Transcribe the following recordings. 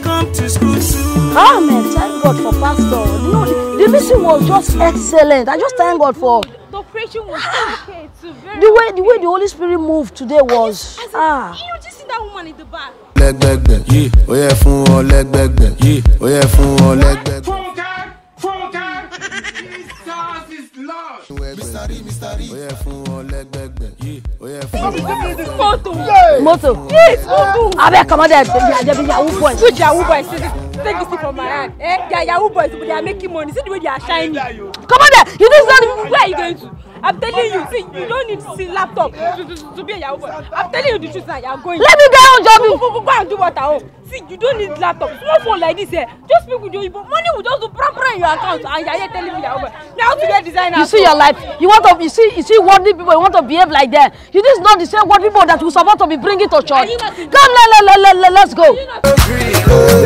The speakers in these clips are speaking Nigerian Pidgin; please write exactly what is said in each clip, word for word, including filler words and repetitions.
Come to school soon. Ah, man, thank God for pastor. You know, the, the mission was just excellent. I just thank God for the operation was okay too. The way the way the Holy Spirit moved today was, ah. You just see that woman in the back. Lẹ́gbẹ̀gbẹ̀, yeah, ó yẹ fún wọn lẹ́gbẹ̀gbẹ̀, yeah, ó yẹ fún wọn lẹ́gbẹ̀gbẹ̀. Funke! Funke! Jesus is Lord! Mystery, mystery. Ó yẹ fún wọn lẹ́gbẹ̀gbẹ̀, yeah, ó yẹ fún wọn. Motor. Yes, motor. Abeg, comot there. They be, they be Yahoo boys. Which Yahoo boys? See this, take this thing from my hand. Eh? They are Yahoo boys, but they are making money. See the way they are shining. Comot there. You think so? Where are you going to? I'm telling you, see, you don't need, see, laptop to, to, to, to be a Yahoo boy. I'm telling you the truth now, you are going. Let me go on job. Go, go, go, go and do what I want. See, you don't need laptop. Small phone like this, eh? Just speak with your people. Money will just do pram pram in your account, and you are here telling me Yahoo boy. Now to get designer. You see your life. You want to, you see, you see worldly people. You want to behave like them. You, this is not the same worldly people that we support to be bringing to church. Come, let, let, let, let, let, let's go.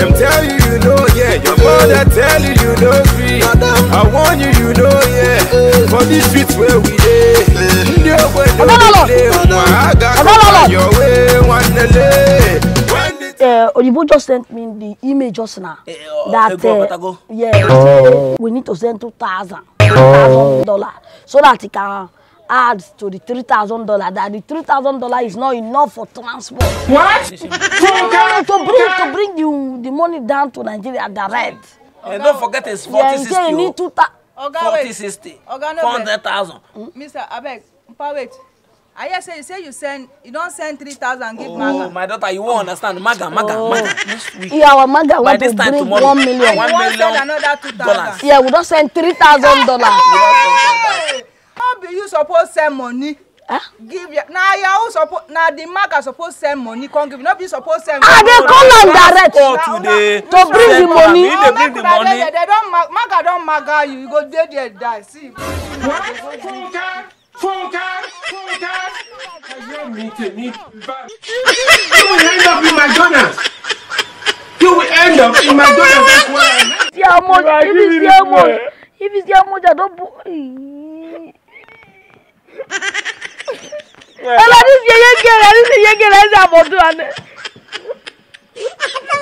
Dem tell you you know, yeah. Your mother tell you you know free. I warn you, you know, yeah. For this street where we dey, ndị ogbe no dey play. Ụmụaka go your way, one day. When the Uh, Oyibo just sent me the email just now. Eh, uh, that, ego uh, patago. Yeah, we need to send two thousand, two thousand dollar, so that he can add to the three thousand dollar. That the three thousand dollar is not enough for transport. What? To bring, to bring the, the money down to Nigeria direct. And don't forget it's forty sixty. Yeah, he say he need two thousand. Oga, wait. Forty sixty. Oga, no, four hundred thousand. Mister, abeg, pa, wait. I hear say you say you send, you don send three thousand give Maga. Oh, my daughter, you won't understand. Maga, Maga, Maga. Next week. Yeah, our Maga want to bring one million. By this time tomorrow, one million dollars. And you wan send another two thousand. Yeah, we don send three thousand dollars. Hey! No be you suppose send money. Huh? Give your, na Yahoo suppose, na the Maga suppose send money come give. No be you suppose send money. Ah, they call am direct. Sport today. To bring the money. They bring the money. They don ma-, Maga don Maga you. You go dey there die. See. What? Funke! Funke! Funke! Ayé mi, tèmi bá. You will end up in McDonald's. You will end up in McDonald's. That's what I meant. See how much, if you see how much, if you see how much I don put. Ola, this yeye girl, this yeye girl, is about to an.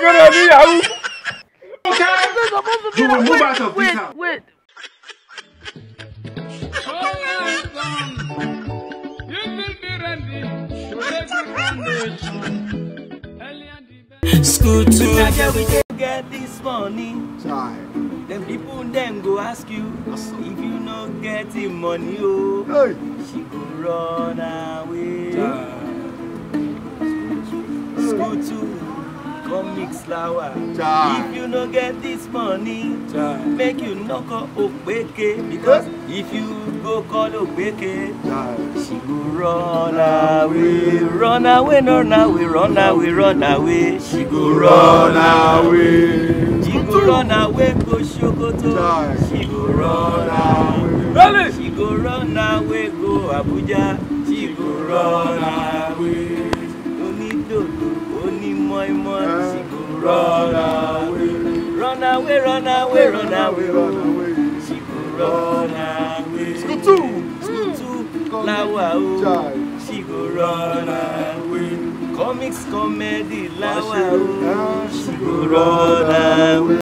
You're a Yahoo. Funke! You will move out of this house. Wait, wait. School to get this money. Chai. Dem people dem go ask you if you no get the money, oh. Hey. She go run away. Chai. School to come mix flower. Chai. If you no get this money, chai, make you no call Ogbeke, because if you go call Ogbeke, chai, she go run away. Run away, run away, run away, run away. She go run away. She go run away, go Sokoto. Chai. She go run away. Really? She go run away, go Abuja. She go run away. Oní dòdò, oní mọ́ínmọ́ín, she go run away. Run away, run away, run away, run away. She go run away. Skutu. Skutu láwa o. Chai. She go run away. Comics comedy láwa o. She go run away.